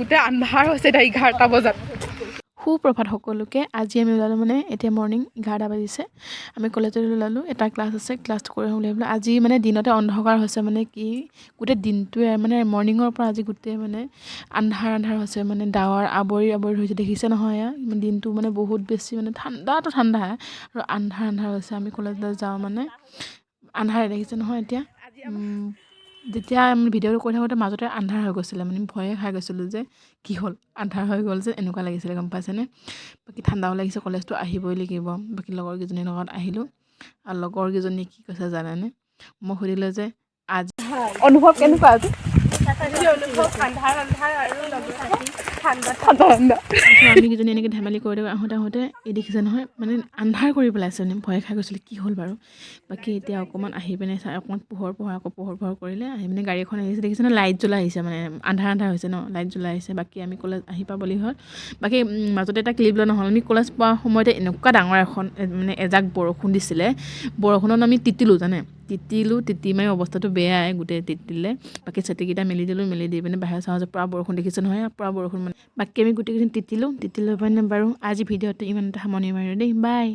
গোটেই আন্ধাৰ হৈছে এতিয়া 11টা বজাত। সুপ্ৰভাত সকলোকে। আজি আমি ওলালোঁ, মানে এতিয়া মৰ্ণিং 11টা বাজিছে। আমি কলেজলৈ ওলালোঁ। এটা ক্লাছ আছে, ক্লাছটো কৰি আহোঁ বুলি ভাবিলোঁ। আজি মানে দিনতে অন্ধকাৰ হৈছে, মানে কি গোটেই দিনটোৱে মানে মৰ্ণিঙৰ পৰা আজি গোটেই মানে আন্ধাৰ আন্ধাৰ হৈছে, মানে ডাৱৰ আৱৰি আৱৰি ধৰিছে। দেখিছে নহয় এয়া? দিনটো মানে বহুত বেছি মানে ঠাণ্ডাটো ঠাণ্ডা আৰু আন্ধাৰ আন্ধাৰ হৈছে। আমি কলেজলৈ যাওঁ মানে আন্ধাৰে। দেখিছে নহয় এতিয়া? যেতিয়া আমি ভিডিঅ'টো কৰি থাকোঁতে মাজতে আন্ধাৰ হৈ গৈছিলে, মানে ভয়ে খাই গৈছিলোঁ যে কি হ'ল, আন্ধাৰ হৈ গ'ল যে এনেকুৱা লাগিছিলে, গম পাইছেনে? বাকী ঠাণ্ডাও লাগিছে, কলেজটো আহিবই লাগিব। বাকী লগৰ কেইজনীৰ লগত আহিলোঁ আৰু লগৰ কেইজনীয়ে কি কৈছে জানেনে? মই সুধিলোঁ যে আজি অনুভৱ কেনেকুৱা আজি? অনুভৱ আন্ধাৰ আন্ধাৰ আৰু লগতে ঠাণ্ডা। ঠাণ্ডা ঠাণ্ডা। তাৰপিছত আমি কেইজনী এনেকৈ ধেমালি কৰি থাকোঁ। আহোঁতে আহোঁতে এই দেখিছে নহয়, মানে আন্ধাৰ কৰি পেলাইছে। মানে ভয় খাই গৈছিলোঁ, কি হ'ল বাৰু? বাকী এতিয়া অকণমান আহি পিনে চাই অকণমান পোহৰ পোহৰ, আকৌ পোহৰ পোহৰ কৰিলে। আহি পিনে গাড়ী এখন আহিছে, দেখিছে নহয়? লাইট জ্বলাই আহিছে, মানে আন্ধাৰ আন্ধাৰ হৈছে ন, লাইট জ্বলাই আহিছে। বাকী আমি কলেজ আহি পাবলৈ হ'ল। বাকী মাজতে এটা ক্লিপ লোৱা নহ'ল। আমি কলেজ পোৱা সময়তে এনেকুৱা ডাঙৰ এখন মানে এজাক বৰষুণ দিছিলে। বৰষুণত আমি তিতিলোঁ, জানে? তিতিলোঁ, তিতি মাৰি অৱস্থাটো বেয়াই, গোটেই তিতিলে। বাকী ছাতিকেইটা মেলি দিলোঁ। মেলি দি পিনে বাহিৰত চাওঁ যে পূৰা বৰষুণ। দেখিছে নহয়? পূৰা বৰষুণ মানে। বাকী আমি গোটেইকেইজনী তিতিলোঁ। তিতি লৈ পিনে বাৰু আজি ভিডিঅ'টো ইমানতে সামৰণি মাৰিলোঁ দেই। বাই।